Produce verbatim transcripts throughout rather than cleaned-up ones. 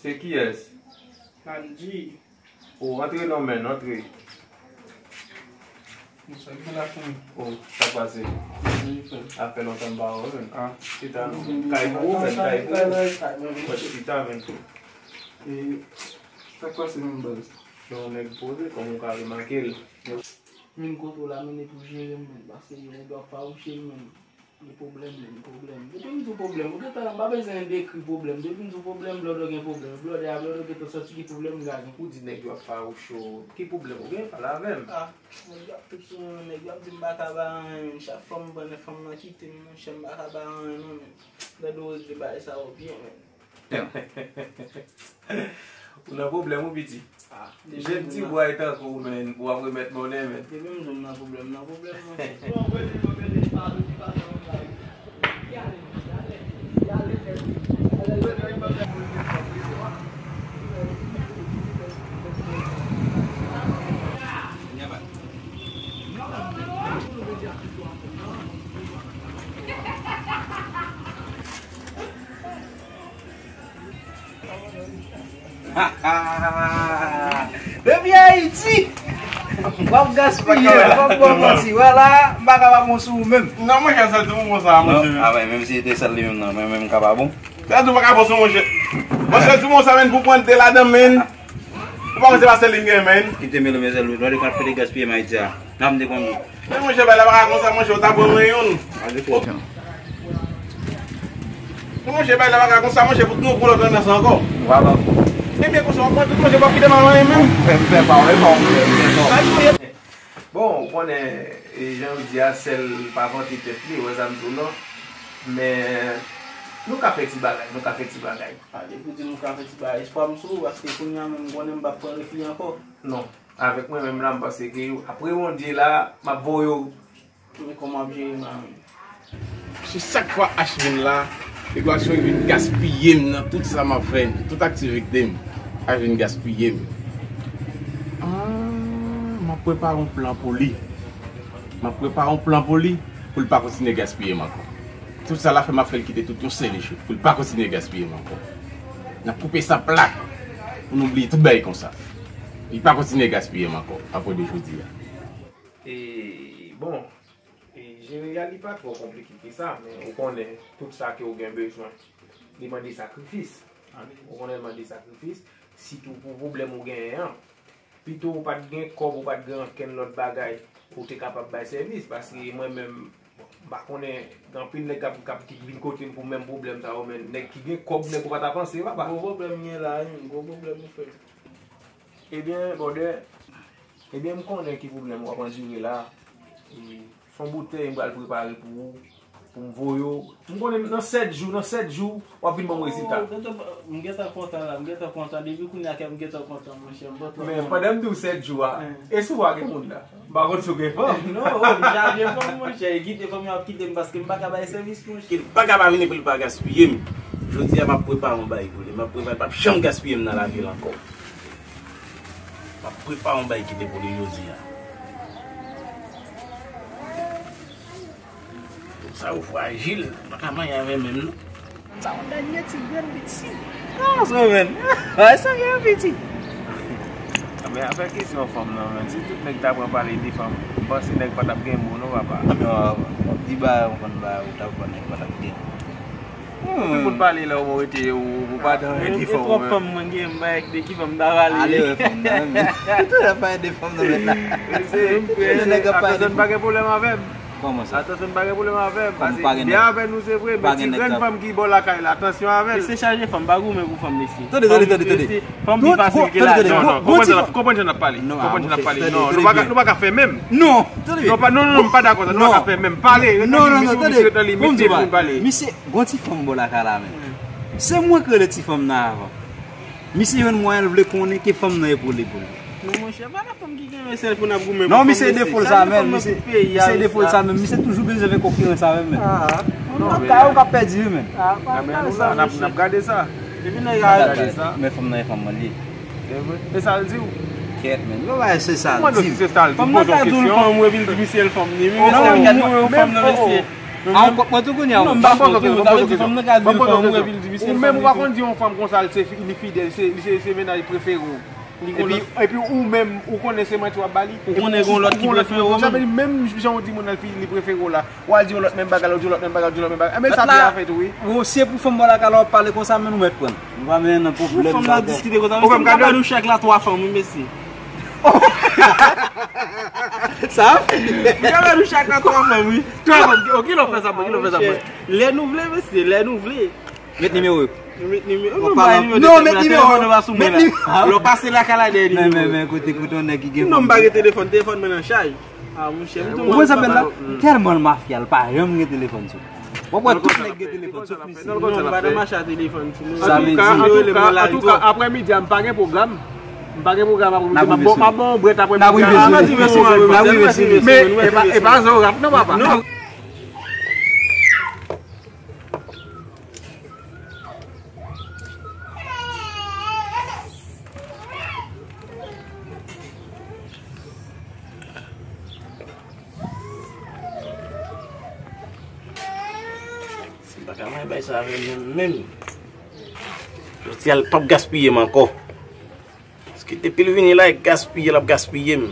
Se kiyès? Angie. O, antre non, men, antre. Bon, sa ki gen la fanmi? O, sa k pase? Anyen, frè. A fè lontan m pa wè w, men. Ah. Chita non. Kay pou ou, men, kay pou ou. Kay mwen, men. Chita, men. E, sa k pase menm, baz? Yon nèg poze, kòm ou ka remake l. Vin kote w la, men, e pou jere m, men. Paske nèg yo ap fawouche m, men. Gen pwoblèm, men, pwoblèm. Depi m di w pwoblèm, ou gentan, m pa bezwen dekri pwoblèm. Depi m di w pwoblèm, blòdò gen pwoblèm. Blòdè a, blòdò gentan santi ki pwoblèm m ka gen. Ou di nèg yo ap fawouche w. Ki pwoblèm ou gen? Pale avè m. Ah, nèg yo ap tout sou mwen, nèg yo ap di m pa ka bay anyen, men. Chak fwa m pran nèg fanm nan kite m, monchè, m pa ka bay anyen, non, men. Gade w regle bagay sa yo byen, men. Ou nan pwoblèm, wi, piti. Ah, jèn ti bway tankou w, men, pou w ap remèt monnen, men. Depi m di w m nan pwoblèm, nan pwoblèm, monchè. Depi Ayiti, w ap gaspiye, w ap bò manti. Wala, m pa ka pa bon sou ou menm. Non, monchè, sèl ti bonbon sa, monchè. Ah, men, menm si se te sèl li menm, non, men, menm ka pa bon. Sèl ti bonbon sa, monchè. Bon, sèl ti bonbon sa, men, pou pran de ladan, men. Ou pa wè se pa sèl li m gen, men. Kite mele, mezèl, nou de ka fè de gaspiye, m Ayiti a. N ap de konn. Men monchè, bagay la pa ka konsa, monchè, ou ta pran mwen youn. Men monchè, bagay la pa ka konsa, monchè, pou nou pran lòt tandans ankò. Vwala. Men byen konsa, w ap pran tout, monchè, w ap kite m al anyen menm. Fè m fè pa w, e pa w, fè m fè pa w. Bon, ou konnen, e, jan yo di a, sèl pa vante tèt li, ou wè sa m di w non. Men, nou ka fè ti bagay, nou ka fè ti bagay. A, depi w di nou ka fè ti bagay, espwa m sou ou, paske kounye a menm, m konnen m p ap pran refi ankò. Non. Avèk mwen menm la, m panse ke apre Bondye la, m ap voye w. Men kòman w ap jere m la menm? Se chak fwa H vin la, nèg yo ap vin gaspiye m nan tout sa m ap fè, tout aktivite m, H vin gaspiye m. Ah, m ap prepare yon plan pou li. M ap prepare yon plan pou li, pou l pa kontinye gaspiye m ankò. Tout sa l ap fè, m ap fè l kite tout yon seri de chif, pou l pa kontinye gaspiye m ankò. N ap koupe sa plat, pou nou bliye tout bagay konsa. Li pa kontinye gaspiye m ankò, apre de jodi a. E, bon, e, jere a li pa twò konplike ke sa, men ou konnen tout sa ke w gen bezwen, li mande sakrifis. Ou konnen l mande sakrifis, sitou pou pwoblèm ou genyen an. Pito ou pa t gen kòb, ou pa t gen ankenn lòt bagay, ou te kapab bay sèvis, paske mwen menm, m pa konnen, gen anpil nèg k ap, k ap, ki vin kote m pou menm pwoblèm sa yo, men nèg ki gen kòb, nèg ou pa ta panse, papa. Gwo pwoblèm m ye la, wi, gwo pwoblèm ou fè. Ebyen, brother, ebyen, m konnen ki pwoblèm w ap andire la. E, s on boutèy m pral prepare pou ou, pou m voye w. M konnen nan sèt jou, nan sèt jou, w ap vin ban m rezilta. Oh, tonton, m gentan kontan la, m gentan kontan. Depi kounye a kè m gentan kontan, monchè. M pa twò kontan. Men pandan m di w sèt jou a, e si w pa gen moun la? M pa konn si w gen fanm. Non, oh, m chaje fanm, monchè. E kite fanm yo ap kite m paske m pa ka bay sèvis, monchè. Ke l pa ka pa vini pou l pa gaspiye m. Jodi a, m ap prepare yon bagay pou li. M ap prepare, l p ap janm gaspiye m nan lavi l ankò. M ap prepare yon bagay kite pou li jodi a. Sa yo frajil, m pa ka manyen avè menm non. Sa yon dènye ti grenn piti. Ah, sa menm. Ay, sa gen piti. Men afè kesyon fanm nan, men, si tout nèg ta pran pale de fanm, m panse nèg pa t ap gen mo non, papa. Non, w ap di bagay, w konn bagay, ou ta pran nèg pa t ap gen. Tout moun pale lè w rete, ou, ou pa t rete fanm. Twòp fanm mwen gen, m pa wè de ki fanm m ta pale. Ale wè fanm nan, men. Ou toujou ap pale de fanm nan, men la. Tout nèg ap pale de fanm. Atansyon, m pa gen pwoblèm avè m. Kòman sa? Atansyon, m pa gen pwoblèm avè m. Kòm pa gen nèg, avè nou, se vre, men ti grenn fanm ki bò lakay la, atansyon avè l. Mesye chaje fanm, pa goumen pou fanm, mesye. Tande, tande, tande, tande. Fanm pi fasil ke lajan. Non, non, konprann jan n ap pale. Konprann jan n ap pale. Non, nou pa ka, nou pa ka fè menm. Non, tande. Non, pa, non, non, non, m pa dakò sa. Nou pa ka fè menm. Pale, ret nan limit, ret nan limit, ret nan limit, pou n pale. Misye, gon ti fanm bò lakay la, men. Se mwen ki rele ti fanm nan avan. Misye jwenn mwayen, l vle konnen ke fanm nan e pou li, pou li. Non, monchè, pa gen fanm ki gen men sèl pou n ap goumen pou fanm, mesye. Non, misye defo l sa menm, misye defo l sa menm, misye toujou bezwen fè konkirans avè m menm. Ah, non, men ou ka pèdi wi menm. Ah, pa gade sa, monchè. N ap gade sa. Depi nèg a gade sa. Men fanm nan e fanm mwen li ye. E sa l di w? Kèt, men. Yo, se sa l di m. Fanm nan ka di w l fanm ou epi l di misye l fanm li. Wi, mesye, gade w fanm nan, mesye. A, ou kont mwen tou kounye a. Non, m pa kont ou, sa vle di fanm nan ka di l fanm ou epi l di misye fanm li tou. Ou menm ou pa konn di yon fanm konsa li se fi- li fidèl, se li se se mennaj prefere w. Epi epi ou menm ou konnen se manti w ap ba li. Ou konnen gen yon lòt ki prefere w menm. Sa vle di menm jan ou di moun nan li prefere w la, w al di yon lòt menm bagay, ou di yon lòt menm bagay, ou di yon lòt menm bagay. Enben sa pi afè tou wi. Bon, si e pou fanm bò lakay la w ap pale konsa, men nou mèt pran. Nou pa menm nan pwoblèm. Fanm nan diskite konsa, mesye, m ka ba nou chak la twa fanm wi, mesye. Sa? M ka ba nou chak la twa fanm wi. Twa fanm, ok, lè w fè sa, ok, lè w fè sa. Lè nou vle, mesye, lè nou vle. Met nimewo yo. Nou met nimewo. Non, bay nimewo de telefòn nan, telefòn nan pa sou mwen la. Lè w pase lakay la dèyè nimewo. Men, men, men, kote, kote yon nèg ki gen fanm. Non, m pa gen telefòn, telefòn mwen nan chaj. A, monchè, m tou. Ou konn sa m fè la? Tèlman l mafya, l pa janm gen telefòn sou. W ap wè tout nèg gen telefòn, sof misye. Non, m pa nan mache a telefòn sou mwen. Sa vle di. Antouka, antouka, aprèmidi a, m pa gen pwogram. M pa gen pwogram aprèmidi a. M ap bon, m ap bon brèt aprèmidi a. N ap rive sou li. N ap rive sou li. Men, e pa, e pa zò rap non, papa. Non. Si m pa ka manje bay sa avè l menm, menm. Jodi a l p ap gaspiye m ankò. Paske depi l vini la, e gaspiye l ap gaspiye m.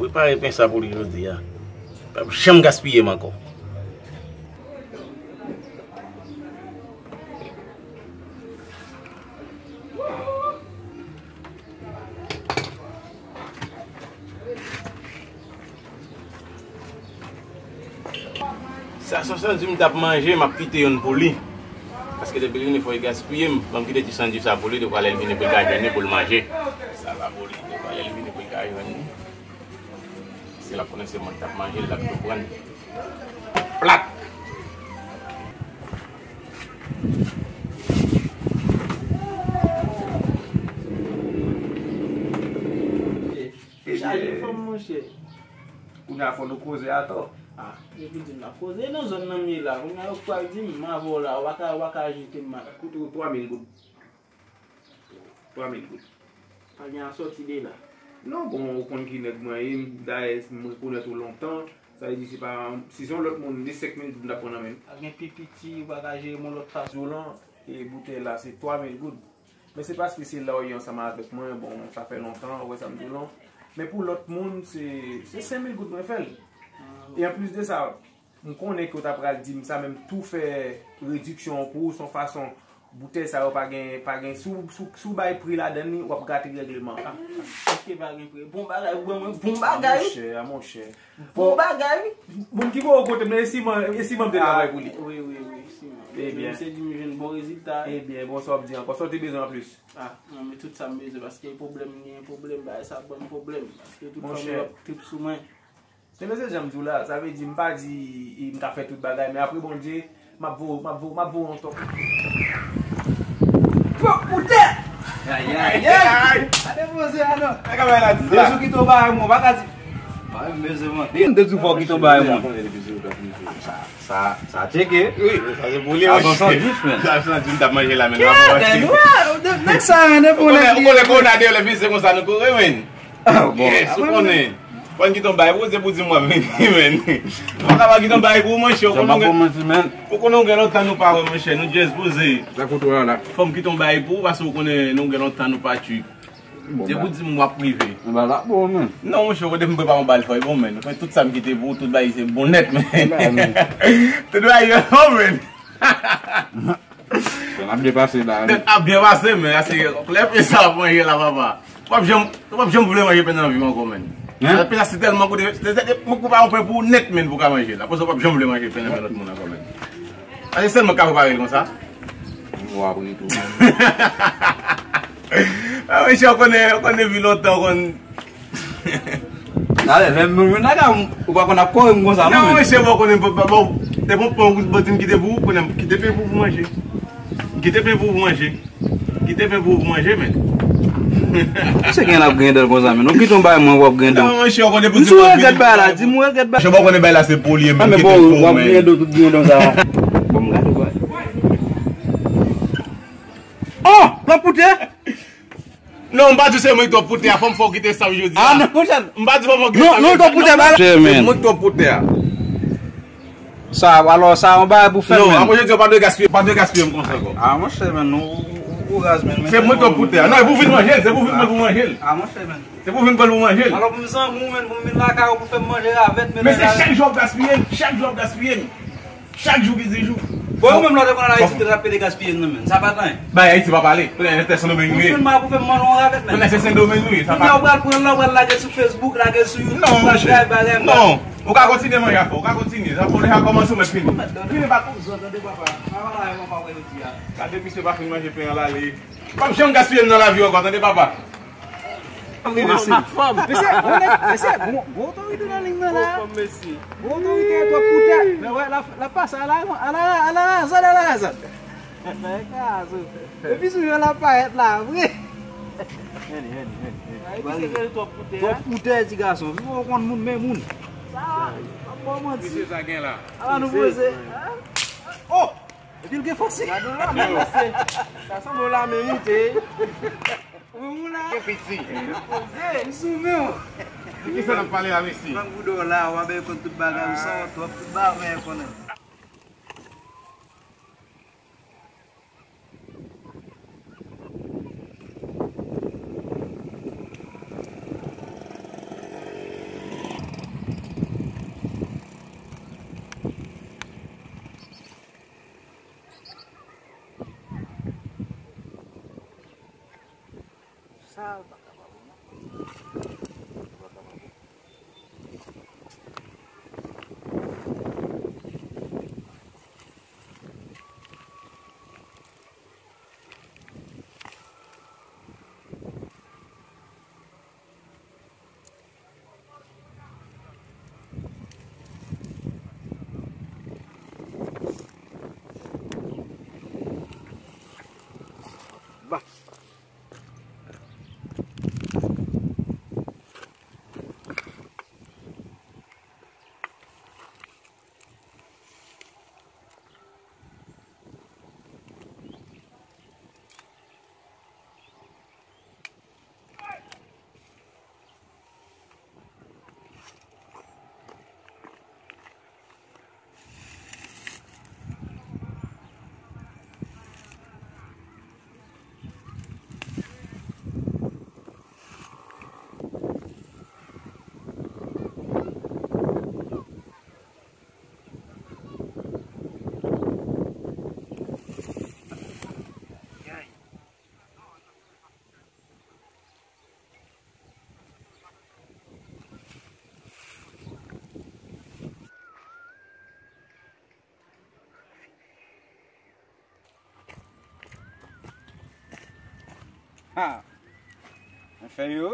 Prepare pen sa pou li jodi a. P ap janm gaspiye m ankò. Sa, sa, sa, di m t ap manje, m ap kite youn pou li. Paske depi l vini, fò l gaspiye m. Ban m kite ti sandwich sa pou li, dekwa lè l vini pou l ka jwenn li pou l manje. Sa la pou li, dekwa lè l vini pou l ka jwenn li. Se l ap konnen se mwen k t ap manje, l ap tou pran. Plat! Chaje fanm, monchè. Kounye a fò nou koze atò. A, yo vin di m n ap koze nan zòn nan m ye la. Kounye a yo pral di m m avè w la, w pa ka, w pa ka ajoute m mal. Koute w twa mil goud. Twa mil goud. Pa gen asòti de la. Non, bon, ou konn ki nèg mwen ye, dayè m rekonèt ou lontan. Sa vle di se pa, si se yon lòt moun, de senk mil goud m t ap pran nan men l. Pa gen pi piti, ou pa ka jere m yon lòt fason. Di w lan, e boutèy la se twa mil goud. Men se paske se la w ye ansanm avèk mwen, bon, sa fè lontan, ou wè sa m di w lan. Men pou lòt moun, se, se senk mil goud mwen fè l. E anplis de sa, m konnen ke w ta pral di m sa, men m tou fè rediksyon an pou ou, se yon fason, boutèy sa yo pa gen, pa gen, si w, si w, si w bay pri ladan li, w ap gate règleman. A, èske pa gen pri? Bon bagay, ou ban mwen bon bagay. A, monchè, a, monchè. Bon bagay. Moun ki bò kote m nan, e siman, e siman m te travay pou li. Wi, wi, wi, siman. Ebyen. Misye di m jwenn bon rezilta. Ebyen, bon, sa w ap di ankò? Sa w te bezwen anplis? A, non, men tout sa m bezwen, paske pwoblèm, gen pwoblèm, bagay sa ap ban m pwoblèm. Paske tout fanm yo ap trip sou mwen. Men mesye, jan m di w la, sa vle di m pa di e m ka fè tout bagay, men apre Bondye, m ap voye, m ap voye, m ap voye yon tòp. Pwòp pou tè! Ayayay! Pa depoze a non! Depi w kite yon bagay mwen, ou pa ka di. Pa menm bezwen mande. M te di w fò w kite yon bagay mwen. Sa, sa tcheke. Wi, sa se pou li, wi. Sa se yon sandwich, men. Sa se yon sandwich m t ap manje la, men. Kèt, nèg sa, depi w konnen, ou konnen kowona deyò lè vin se konsa nou kouri, men. Ah, bon. Yes, ou konnen. Fò n kite yon bagay pou ou, se pou di m w ap vini, men. Fò n kite yon bagay pou ou, monchè, ou konnen. Ou konnen ou gen lontan nou pa wè, monchè, nou just poze. Sa kote w la? Fò m kite yon bagay pou ou, paske ou konnen nou gen lontan nou pa tchwi. Bon, se pou di m w ap rive. Bagay la bon, men. Non, monchè, ou konnen m prepare yon bagay fò, e bon, men. Ou konnen tout sa m kite pou ou, tout bagay se bon nèt, men. Tout bagay yo bon, men. N ap byen pase la, wi. N ap byen pase, men, ase, lè pen sa ap manje la, papa. W ap janm, w ap janm vle manje pen nan vi m ankò, men. Hein? Pen sa se tèlman koute, se, se, mwen prepare yon pen pou ou nèt, men, pou w ka manje l. Apre sa, w ap janm vle manje pen nan men lòt moun ankò, men. Ase sèlman k ka prepare l konsa. W ap ri tou. Ah, monchè, w konnen, w konnen vi lontan, w konn Alè, lè m vin lakay ou, ou pa konn ap kore m konsa, non, men. Non, monchè, bon, konnen, bon, bon, bon, te bon, bon, bon, di m kite pou ou, konnen, kite pen pou ou manje. Kite pen pou ou manje. Kite pen pou ou manje, men. Se gen l ap griyen dan l konsa, men. Non, kite yon bagay mwen, w ap griyen dan. Non, monchè, w konnen pou di m regrèt bagay la, di m regrèt bagay. Monchè, bon, konnen bagay la se pou li, men, kite l pou ou, men. Griyen dan, tout griyen dan sa. Bon, m gade, bòy. Oh, pran pou tè. Non, m pa di se mwen ki twòp pou tè a, fò m fè w kite sa jodi a. Ah, non, monchè. M pa di fò m fè w kite sa. Non, non, twòp pou tè a, ba la. Se mwen ki twòp pou tè a. Sa, alò, sa, yon bagay pou fè. Non, apre jodi a, pa dwe gaspiye, pa dwe gaspiye m konsa ankò. Ah, monchè, men, ou, ou, ou raz, men, men. Se mwen ki twòp pou tè a. Non, e pou vin manje l, se pou vin pran pou manje l. Ah, monchè, men. Se pou vin pran pou manje l. Alò, pou m zanmi w, men, pou m vin lakay ou, pou fè m manje ravèt, men. Men se chak jou w ap gaspiye m, chak jou w ap gaspiye m. Chak jou ki di jou. Bon, ou menm lè w te konn al Ayiti, w te rate gaspiye nan men. Sa pa t anyen. Bay Ayiti pa pale. Pou lè tè Sendomeng li ye. Ou fin mal pou fè m manje yon ravèt men. Pou lè se Sendomeng li ye. Sa pa. Kounye a w pral pran l la, w pral lage l sou Facebook, lage l sou YouTube, w pral bay bagay mwen. Non. Ou ka kontinye manje afè w. Ou ka kontinye. Sa pou lè sa kòmanse ou mèt fini. Fini pa. Ou zòt tande papa. Papa la, papa wè yo di a. Gade misye pa fin manje pen an l ale. P ap janm gaspiye m nan lavi w ankò, tande papa. Mèsi. Mesye, gwo nèg, mesye, gwo, gwo otorite nan liy nan la. Gwo otorite twòp pou tè. Men wè, l ap, l ap pase, ala, ala, ala razad, ala razad. Epi sou jan l ap parèt la, vre. Twòp pou tè, ti gason. Ou konn moun, men moun. Sa, ap bon manti. Ala nou poze. Oh! Epi l gen fòs. Gade w la, men mesye. Sa sanble w la, men moute. Ou menm ou la. Gen piti. Poze. M sou men w. Kisa n ap pale a, mesye? Bank boudon la, w ap bay kont tout bagay, ou sanwont twòp, tout bagay ou genyen konnen. Sa pa kapab, non. Ha! Mwen fè yo.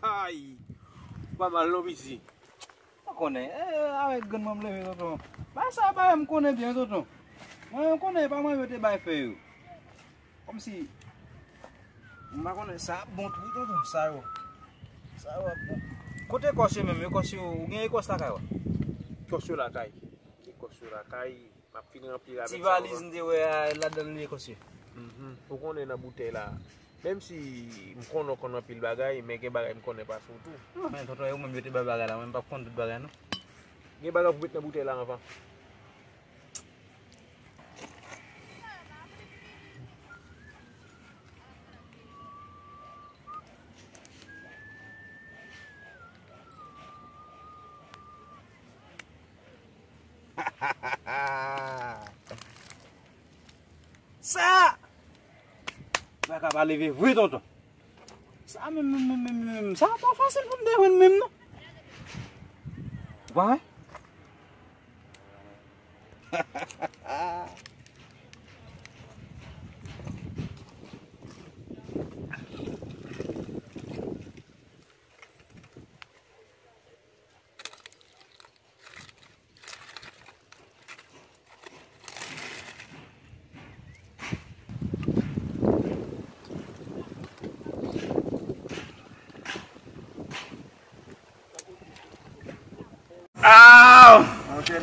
Ay! Ou pa mal non, piti. Mwen konnen, eh, avèk grenn mwen m leve, tonton. Bagay sa a, bagay m konnen byen, tonton. Mwen, mwen konnen, e pa mwen yo te bay fè yo. Kòmsi, m pa konnen, sa ap bon tou, tonton, sa yo. Sa yo ap bon. Kote kòs yo menm, ekòs yo, ou gen ekòs lakay ou a? Kòs yo lakay. Ekòs yo lakay. M ap fin ranpli l avèk sa. Ti valiz m te wè a, ladan l li ekòs yo. Mhm. Ou konnen nan boutèy la, menm si m konnen w konn anpil bagay, men gen bagay m konnen pase w tou. Non, men tonton, yo menm yo te bay bagay la, mwen m p ap konn tout bagay, non. Gen bagay pou met nan boutèy la anvan. Sa! Sa ka pa leve vre, tonton. Sa menm, menm, menm, menm, menm. Sa pa fasil pou m te jwenn menm, non. Ou pa wè?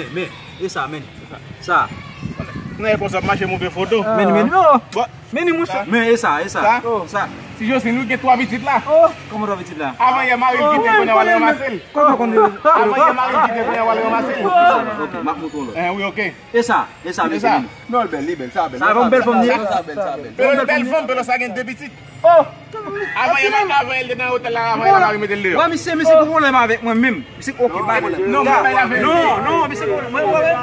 men, men. E sa, men. Sa. Nan e konsa ap mache montre foto. Men, men, men. Men, ni mouche. Men, e sa, e sa. Sa? Sa. Si Jocelyn, wi, gen twa pitit la. Oh, kòman twa pitit la? Avan yè, mari l kite, kounye a w al ranmase l. Kòman konn? Avan yè, mari l kite, kounye a w al ranmase l. Ok, m ap montre w lòt. Eh, wi, ok. E sa, e sa, mesye. Non, l bèl, li bèl, sa bèl. Sa yon bèl fanm, li ye? Sa bèl, sa bèl. Bèl, bèl fanm, bèl sa gen de pitit. Oh! Avan yè, avan yè, l te nan otèl la, avan yè, la mari mete l deyò. Wè, misye, misye gen pwoblèm avèk mwen menm. Misye, ok, pa pwoblèm. Non, men bay la vini. Non, non, misye gen pwoblèm. Mwen, mwen, mwen,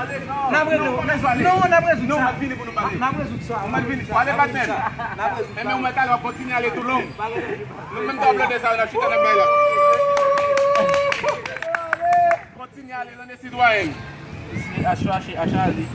n ap rezoud. Non, n ap rezoud sa. Non, m ap vini pou nou pale. N ap rezoud sa. Mwen vini. Pale patnè. N ap rezoud sa. Enben, ou mèt ale, w ap kontinye ale tou long. Nou menm ta blòdè sa, n ap chita nan bay la. Kontinye ale, tande sitwayen. Se acha, se acha li.